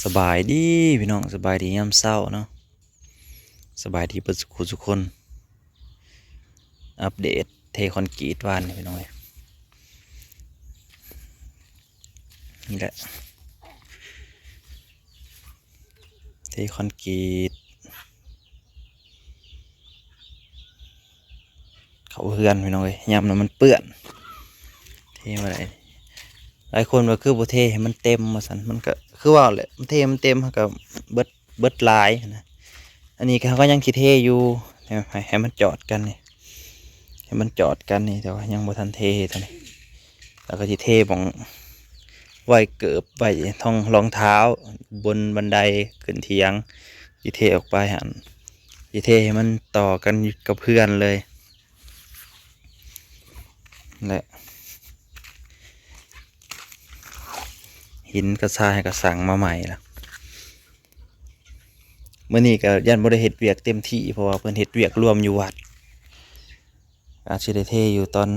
ສະບາຍດີພີ່ນ້ອງ, ສະບາຍດີຍາມເຊົ້າເນາະ, ສະບາຍດີເບິດສູ່ຜູ້ສູ່ຄົນ. ອັບເດດເທຄອນກຣີດວານນີ້ພີ່ນ້ອງເອີຍ, ນີ້ແຫຼະ ເທຄອນກຣີດ ເຂົ້າເຮືອນພີ່ນ້ອງເອີຍ, ຍາມນັ້ນມັນເປື້ອນ ເທບໍ່ໄດ້. ຫຼາຍຄົນວ່າຄືບໍ່ເທໃຫ້ມັນເຕັມວ່າຊັ້ນ, ມັນກະຄືເວົ້າແຫຼະ, ມັນເທມັນເຕັມ ເຮົາກະເບິດ ເບິດຫຼາຍຫັ້ນນະ. ອັນນີ້ກະ ເຮົາກະຍັງຊິເທຢູ່ ໃຫ້ ໃຫ້ ໃຫ້ມັນຈອດກັນນີ້ ໃຫ້ມັນຈອດກັນນີ້, ແຕ່ວ່າຍັງບໍ່ທັນເທຕົວນີ້. ແລ້ວກໍຊິເທໝ່ອງໄວ້ເກີບ ໄວ້ຮອງ ຮອງເທົ້າ ບົນບັນໄດຂຶ້ນຖຽງ, ຊິເທອອກໄປຫັ້ນ, ຊິເທໃຫ້ມັນຕໍ່ກັນກັບເຮືອນເລີຍ. ແລະ ຫີນກັບຊາຍກໍສັ່ງມາໃໝ່ລະ. ມື້ນີ້ກໍຢ້ານບໍ່ໄດ້ເຮັດວຽກເຕັມທີ່ ເພາະວ່າເພິ່ນເຮັດວຽກລວມຢູ່ວັດ, ອາດຊິໄດ້ເທຢູ່ຕອນ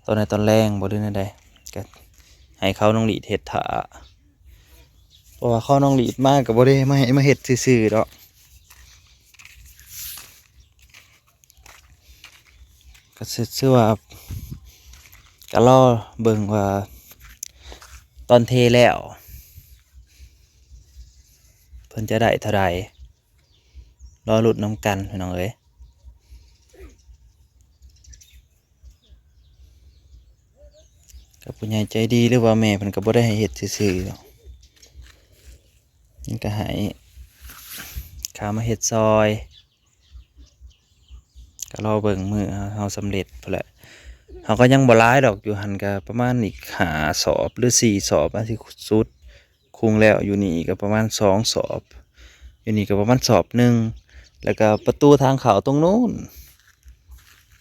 ຕອນໃດຕອນແລງບໍ່ ຫຼືແນວໃດ, ກໍໃຫ້ເຂົານ້ອງຫຼີດເຮັດຖ້າ, ເພາະວ່າເຂົານ້ອງຫຼີດມາກໍບໍ່ໄດ້ມາໃຫ້ມາເຮັດຊື່ໆດອກ. ກໍຊື່ ຊື່ວ່າ ກໍລໍເບິ່ງວ່າຕອນເທແລ້ວ ເພິ່ນຈະໄດ້ເທົ່າໃດ, ລໍລຸ້ນນຳກັນພີ່ນ້ອງເອີຍ. ກັບຜູ້ໃຫຍ່ໃຈດີ ຫຼືວ່າແມ່ເພິ່ນກໍບໍ່ໄດ້ໃຫ້ເຮັດຊື່ໆດອກ, ເພິ່ນກໍໃຫ້ຂ້າມາເຮັດຊ່ອຍ. ກໍລໍເບິ່ງມື້ເຮົາ ເຮົາສຳເລັດພຸ້ນແຫຼະ. ເຮົາກໍຍັງບໍ່ຫຼາຍດອກ, ຢູ່ຫັ້ນກໍປະມານອີກຫ້າສອບ ຫຼືສີ່ສອບ ອາດຊິສຸດ. ຄຸງແລ້ວ ຢູ່ນີ້ກໍປະມານສອງສອບ, ຢູ່ນີ້ກໍປະມານສອບໜຶ່ງ, ແລ້ວກໍປະຕູທາງເຂົ້າຕົງນູ້ນ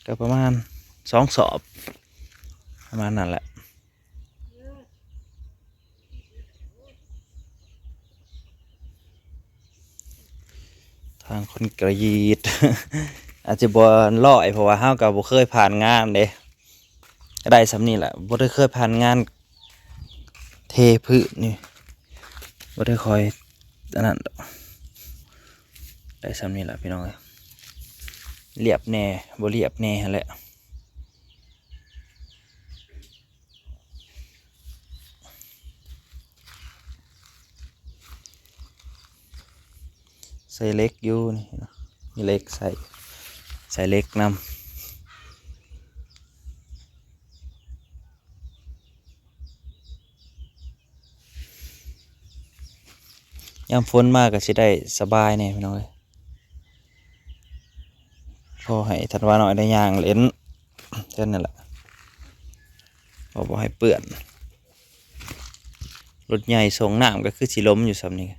ກໍປະມານສອງສອບ ປະມານນັ້ນແຫຼະ. ທາງຄອນກຣີດ ອາດຈະບໍ່ຮ້ອຍ ເພາະວ່າເຮົາກໍບໍ່ເຄີຍຜ່ານງານເດ້, ກໍໄດ້ສ່ຳນີ້ແຫຼະ, ບໍ່ໄດ້ເຄີຍຜ່ານງານເທພື້ນນີ້, ບໍ່ໄດ້ຄ່ອຍອັນນັ້ນດອກ. ໄດ້ສ່ຳນີ້ແຫຼະພີ່ນ້ອງເອີຍ, ລຽບແດ່ ບໍ່ລຽບແດ່ຫັ້ນແຫຼະ. ໃສ່ເຫຼັກຢູ່ນີ້ເນາະ, ມີເຫຼັກໃສ່ ໃສ່ເຫຼັກນຳ. ຍາມຝົນມາກໍຊິໄດ້ສະບາຍແດ່ພີ່ນ້ອງເອີຍ, ພໍໃຫ້ທັນວານ້ອຍໄດ້ຍ່າງຫຼິ້ນ ແຄ່ນັ້ນແຫຼະ, ພໍບໍ່ໃຫ້ເປື້ອນ. ລົດໃຫຍ່ສົ່ງນ້ຳກໍຄືຊິລົ້ມຢູ່ສ່ຳນີ້,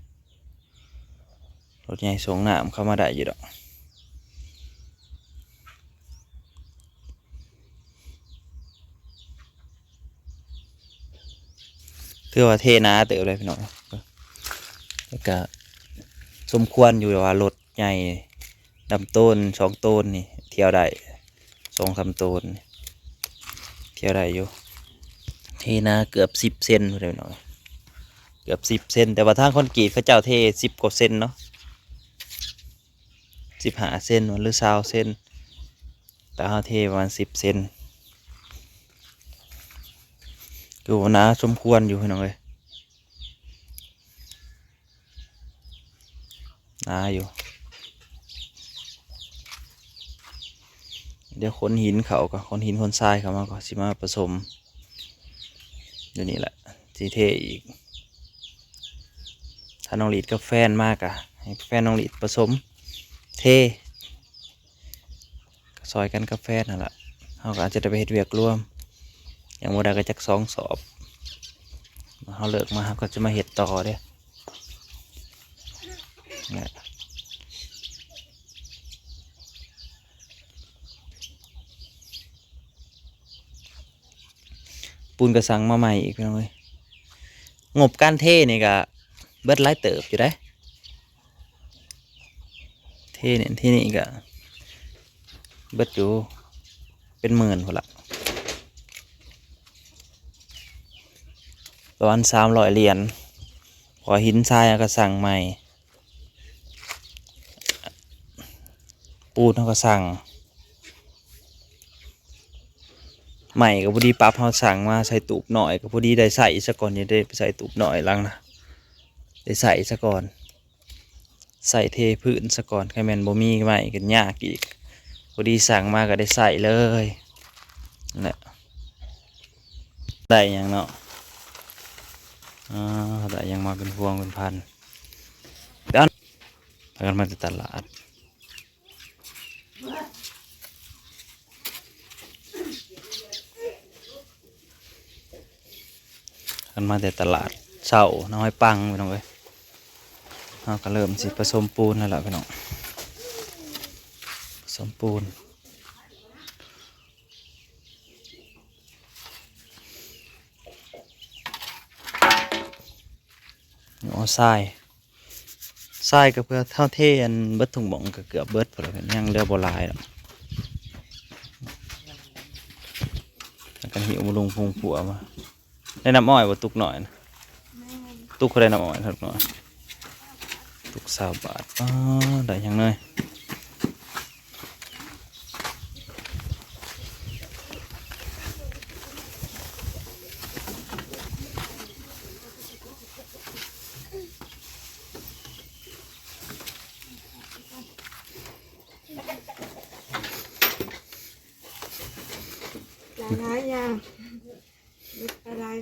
ລົດໃຫຍ່ສົ່ງນ້ຳເຂົ້າມາໄດ້ຢູ່ດອກ. ຖືວ່າເທໜາເຕີບເລີຍພີ່ນ້ອງ, ແລ້ວກະສົມຄວນຢູ່ວ່າລົດໃຫຍ່ດຳໂຕນສອງໂຕນນີ້ທ່ຽວໄດ້, ສອງສາມໂຕນທ່ຽວໄດ້ຢູ່. ເທໜາເກືອບສິບເຊັນພຸ້ນແຫຼະພີ່ນ້ອງ, ເກືອບສິບເຊັນ, ແຕ່ວ່າທາງຄອນກຣີດເຂົາເຈົ້າເທສິບກວ່າເຊັນເນາະ, ສິບຫ້າເຊັນ ຫຼືຊາວເຊັນ, ແຕ່ເຮົາເທປະມານສິບເຊັນ, ຄືວ່າໜາສົມຄວນຢູ່ພີ່ນ້ອງເອີຍ, ໜາຢູ່. ດຽວຂົນຫີນເຂົ້າກ່ອນ, ຂົນຫີນຂົນຊາຍເຂົ້າມາກ່ອນ, ຊິມາປະສົມຢູ່ນີ້ແຫຼະ, ຊິເທອີກ. ຖ້ານ້ອງຫຼີດກັບແຟນມາກະໃຫ້ແຟນນ້ອງຫຼີດປະສົມເທ, ກໍຊ່ອຍກັນກັບແຟນຫັ້ນລະ. ເຮົາກໍອາດຈະໄດ້ໄປເຮັດວຽກລວມ, ຍັງບໍ່ໄດ້ກໍຈັກສອງສອບ. ເຮົາເລີກມາ ເຮົາກໍຈະມາເຮັດຕໍ່ເດ້. ປູນກໍສັ່ງມາໃໝ່ອີກ ພີ່ນ້ອງເອີຍ. ງົບການເທນີ້ກໍເບິດຫຼາຍເຕີບຢູ່ເດ້. ເທນີ້ ເທນີ້ກະເບິດຢູ່ເປັນໝື່ນພຸ້ນລະ, ປະມານສາມຮ້ອຍຫຼຽນ. ໂຄ ວ່າຫີນຊາຍເຮົາກໍສັ່ງໃໝ່ ປູນເຮົາກໍສັ່ງໃໝ່ ກໍພໍດີປັບເຮົາສັ່ງມາໃສ່ຕູບນ້ອຍ ກໍພໍດີໄດ້ໃຊ້ສະກ່ອນ ນີ້ໄດ້ໃສ່ຕູບນ້ອຍຫຼັງນະ ໄດ້ໃຊ້ສະກ່ອນ ໃສ່ເທພື້ນສະກ່ອນ ຄັນແມ່ນບໍ່ມີໃໝ່ກໍຍາກອີກ ພໍດີສັ່ງມາກໍໄດ້ໃຊ້ເລີຍ ນັ້ນແຫຼະ ໄດ້ຫຍັງເນາະ ອາ ໄດ້ຫຍັງມາເປັນພວງເປັນພັນ ໄປກັນມາແຕ່ຕະຫຼາດ ກັນມາແຕ່ຕະຫຼາດເຊົ້າ ນາຫ້ອຍປັງ ພີ່ນ້ອງເອີຍ ເຮົາກໍເລີ່ມຊິປະສົມປູນແລ້ວລະ ພີ່ນ້ອງ ປະສົມປູນ ເອົາຊາຍ ຊາຍກໍເພື່ອເຮົາເທອັນເບິດທຸກໝ່ອງ ກໍເກືອບເບິດພຸ້ນແຫຼະ ຍັງເຫຼືອບໍ່ຫຼາຍດອກ ແລ້ວກໍຫິ້ວມາລົງພຸງພົວມາ ໄດ້ນ້ຳອ້ອຍບໍ່? ຕຸກໜ້ອຍນະ ແມ່ນ ຕຸກເທົ່າໃດນ້ຳອ້ອຍ? ຕຸກໜ້ອຍ ຕຸກຊາວບາດ ອໍ ໄດ້ຫຍັງເນີຍ? ຫຼາຍໆຢ່າງ ຫຼາຍ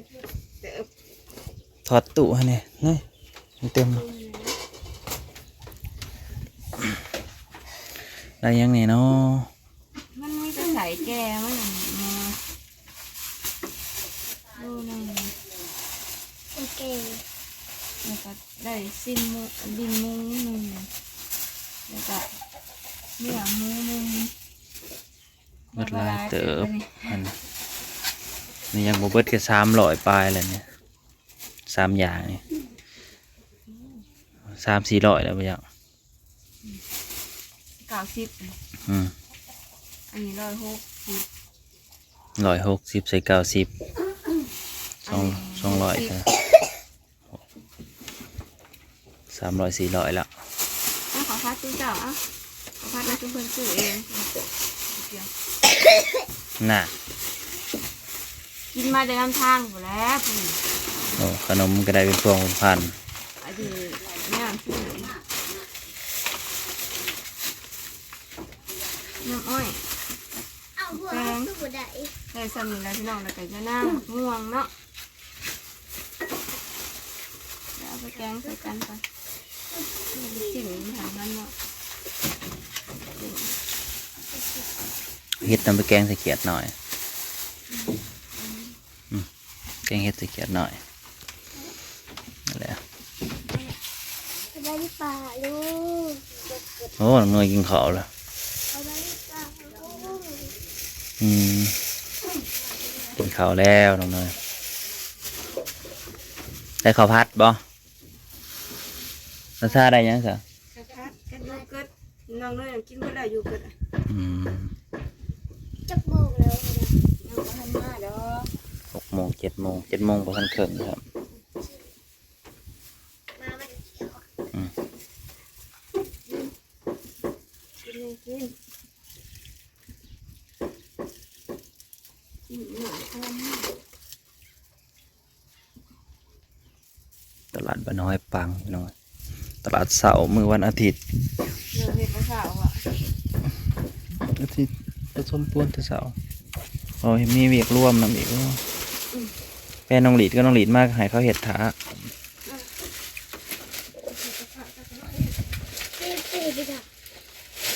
ເຕີບ ຖອດຕູ້ໃຫ້ແດ່ ນີ້ ມັນເຕັມ ໄດ້ຫຍັງແດ່ເນາະ? ມັນມີແຕ່ໄສ້ແກ່ມັນ ໂລໜຶ່ງ ໂອເຄ ແລ້ວກໍໄດ້ຊີ້ນໝູ ດິນໝູໜຶ່ງ ແລ້ວກໍເນື້ອໝູໜຶ່ງ ເບິດຫຼາຍເຕີບ ອັນນີ້ຍັງບໍ່ເບິດ ແຄ່ສາມຮ້ອຍປາຍແລ້ວນີ້ ສາມຢ່າງນີ້ ສາມສີ່ຮ້ອຍແລ້ວບໍ່ຈັກ ເກົ້າສິບ ອືມ ອັນນີ້ຮ້ອຍຫົກສິບ ຮ້ອຍຫົກສິບໃສ່ເກົ້າສິບ ສອງ ອັນນີ້ ສອງຮ້ອຍ ຫົກສິບ ເອີ ສາມຮ້ອຍສີ່ຮ້ອຍແລ້ວ ເອົາ ເຂົ້າຜັດຈຸເຈົ້າ ເອົາ ເຂົ້າຜັດແລ້ວຈຸເພິ່ນຊື້ເອງ ນະ ກິນມາແຕ່ນຳທາງພຸ້ນແຫຼະ ໂອ້ ຂະໜົມກໍໄດ້ເປັນພວງເປັນພັນ ອັນນີ້ ນ້ຳອ້ອຍ ແປ້ງ ໄດ້ສ່ຳນີ້ແຫຼະພີ່ນ້ອງ ແລ້ວກໍຢານາງ ໝາກມ່ວງເນາະ ແລ້ວເອົາໄປແກງໃສ່ກັນໄປ ຊິ້ມໃຫ້ມັນເນາະ ເຮັດນຳໄປແກງໃສ່ຂຽດໜ້ອຍ ອືມ ແກງເຫັດໃສ່ຂຽດໜ້ອຍ ນັ້ນແຫຼະ ສະບາຍດີປ້າລຸງ ໂອ້ ນ້ອງເນີຍກິນເຂົ້າແລ້ວ ສະບາຍດີປ້າລຸງ ອືມ ກິນເຂົ້າແລ້ວນ້ອງເນີຍ ໄດ້ເຂົ້າຜັດບໍ່? ລາຊາໄດ້ຫຍັງຊະ? ເຂົ້າຜັດກັບໂຢເກີດ ນ້ອງເນີຍກິນເບິດແລ້ວໂຢເກີດ ອືມ ຈັກໂມງແລ້ວ? ຍັງບໍ່ທັນມາດອກ ຫົກໂມງ ເຈັດໂມງ ເຈັດໂມງບໍ່ທັນເຄິ່ງຊ້ຳ ມາມັນຂຽວ ອືມ ກິນ ກິນ ກິນ ກິນ ຕະຫຼາດບ້ານຫ້ວຍປັງ ພີ່ນ້ອງ ຕະຫຼາດເຊົ້າມື້ວັນອາທິດ ເຮັດແຕ່ເຊົ້າ ອາທິດປະສົມປູນແຕ່ເຊົ້າ ເພາະມີວຽກລວມນຳອີກ ແມ່ນ້ອງຫຼີດກັບນ້ອງຫຼີດມາກໍໃຫ້ເຂົາເຮັດຖ້າ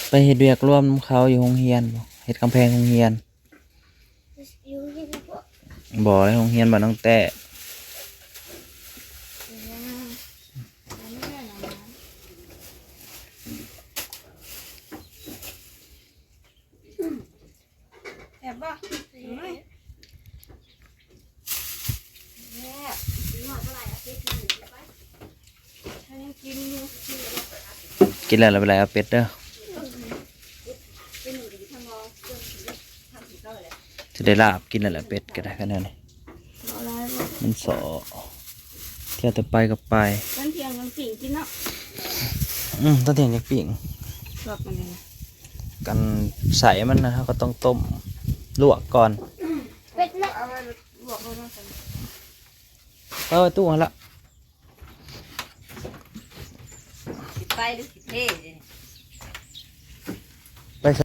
ໄປເຮັດວຽກລວມນຳເຂົາຢູ່ໂຮງຮຽນ ເຮັດກຳແພງໂຮງຮຽນ ຢູ່ເຮັດບໍ່? ບໍ່ ໃນໂຮງຮຽນບ້ານນ້ອງແຕ້ ແຊບບໍ່? ກິນແລ້ວລະໄປໄລ່ເອົາເປັດເດີ ຊິໄດ້ລາບກິນແລ້ວລະ ເປັດກໍໄດ້ຂະໜາດນີ້ ມັນສໍ້ ເທື່ອຕໍ່ໄປກໍໄປ. ປີ້ງກິນເນາະ. ອືມ ຕອນທ່ຽງຢາກປີ້ງ ລວກມັນນີ້ນະ ກັນໃສມັນນະ ເຮົາກໍຕ້ອງຕົ້ມລວກກ່ອນ. ເປັດແລ້ວ ເອົາໄວ້ລວກເລີຍເນາະ. ເປີດປະຕູຫັ້ນລະ. ຊິໄປຫຼືຊິເທເດ? ໄປຊະ.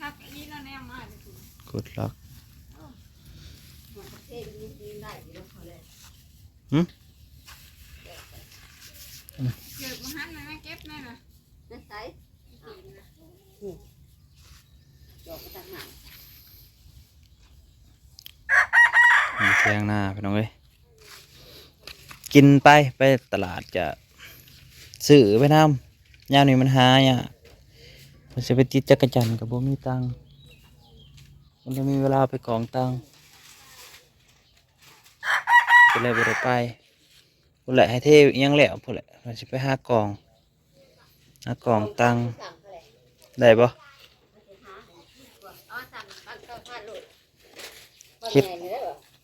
ຄັກອີ່ຫຼີເນາະ ແນມມາເດ. Good luck. ຫຶ? ເກີດບໍ່ທັນນະ ເກັບແນ່ນະ. ໃສ? ຢູ່ຖຽງນາພີ່ນ້ອງເອີຍ ກິນໄປ ໄປຕະຫຼາດກະຊື້ໄປນຳ. ຍາມນີ້ມັນຫາຍາກ ເພິ່ນຊິໄປຕິດຈັກກະຈັນກໍບໍ່ມີຕັງ ມັນຈະມີເວລາໄປກອງຕັງ ກໍເລີຍບໍ່ໄດ້ໄປ. ພຸ້ນແຫຼະ ໃຫ້ເທຫຍັງແລ້ວພຸ້ນແຫຼະ ວ່າຊິໄປຫາກອງ ຫາກອງຕັງ ໄດ້ບໍ່? ເຮັດ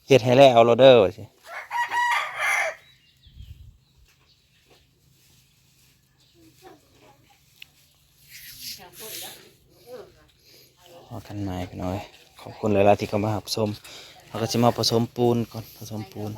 ເຮັດໃຫ້ແລ້ວໂລດເດີ ວ່າຊິ. ພໍ້ກັນໃໝ່ພີ່ນ້ອງເອີຍ ຂອບຄຸນຫຼາຍໆທີ່ເຂົ້າມາຮັບຊົມ. ເຮົາກໍຊິມາປະສົມປູນກ່ອນ ປະສົມປູນ.